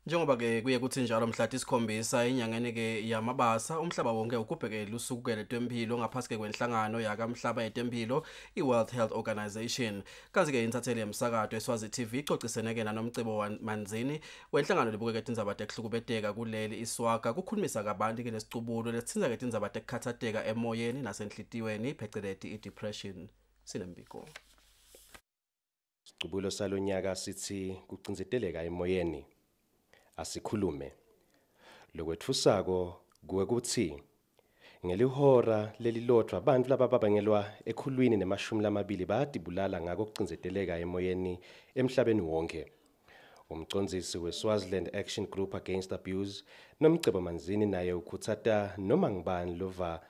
Njengoba-ke kuye kuthi njalo mhla 7 enyangeni-ke yaMabasa, umhlaba wonke ugubheke lusuku-ke lwetempilo ngaphasi-ke kwenhlangano yakamhlaba yetempilo i-World Health Organization. Kanti-ke intatheli yemsakato eSwazi TV ixoxisene-ke naNomcebo Manzini wenhlangano lebukeke tindzaba tekuhlukubeteka kuleli iSwaga kukhulumisa kabanti-ke lesicubulo lesitsinza-ke tindzaba tekukhathateka emoyeni nasenhlitiyweni pheceleti i-depression. Sinembiko. Sicubulo salonyaka sithi kucindzeteleka emoyeni. Asikhulume. Lokwetfusako kuwe kutsi ngelihora lelilodvwa bantfu lababangelwa 120 bayatibulala ngako kucindzeteleka emoyeni emhlabeni wonke. Umcondzisi we-Swaziland Action Group Against Abuse Nomcebo Manzini naye ukhutsata noma ngibani lova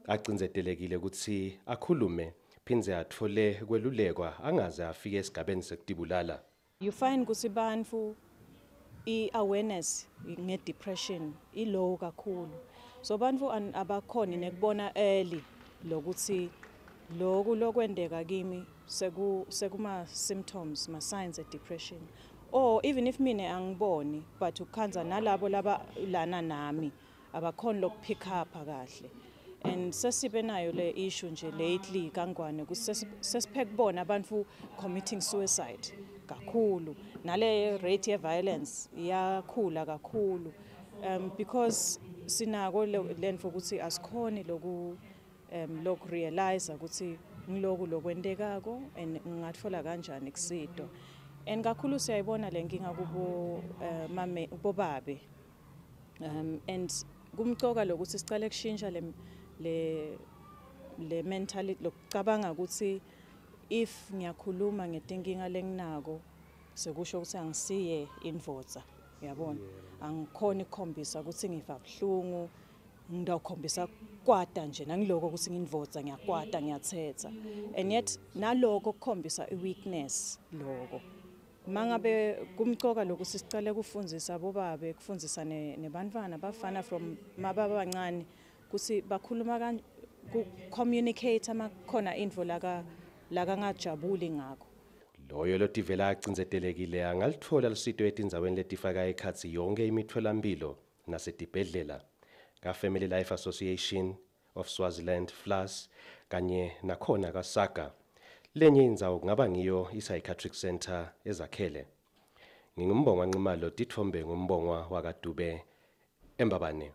acindzetelekile kutsi akhulume phindze atfole kwelulekwa angaze afike esigabeni sekutibulala. You find kutsi bantfu i-awareness nge-depression i-low kakhulu, so bantfu abakhoni nekubona early lokuthi loku lokwendeka kimi sekuma symptoms, ma signs e depression, or even if mine angiboni, but ukhandza nalabo laba lana nami abakhoni lokupick up kahle. And sesibe nayo le issue nje lately kangwane sesiphe kubona abantu committing suicide kakhulu, nale rate ye violence iyakhula kakhulu, because sinako lentfo ukuthi asikhoni loku loku realize ukuthi ngiloku lokwentekako and ngingatfola kanjani kusito. And kakhulu siyayibona le nkinga kubo mame bobabe, and kumcoka lokuthi sicale kushintsha le mentality lokucabanga ukuthi if ngiyakhuluma ngetinkinga lenginako sekusho ukuthi angisiye indvodza, uyabona, angikhoni ukukhombisa ukuthi ngiva buhlungu, ngidawukhombisa kwata nje nangiloko ukuthi ngindvodza, ngiyakwata, ngiyathetha. And yet naloko kukhombisa i-weakness loko. Mangabe kumcoka lokuthi sicale kufundzisa bobabe, kufundzisa nebantfwana bafana from mababa bancane kutsi bakhuluma, ku communicate amakhona intfo laka lakangajabuli ngako. Loyo lotivela acindzetelekile angalitfola lusito etindzaweni letifaka ekhatsi yonke imitfolamphilo nasetibhedlela, ka-Family Life Association of Swaziland, FLAS, kanye nakhona kaSaga. Lenye indzawo kungaba ngiyo i-Psychiatric Center eZakhele. NginguMbongwa Nxumalo, titfombe nguMbongwa wakaDube, eMbabane.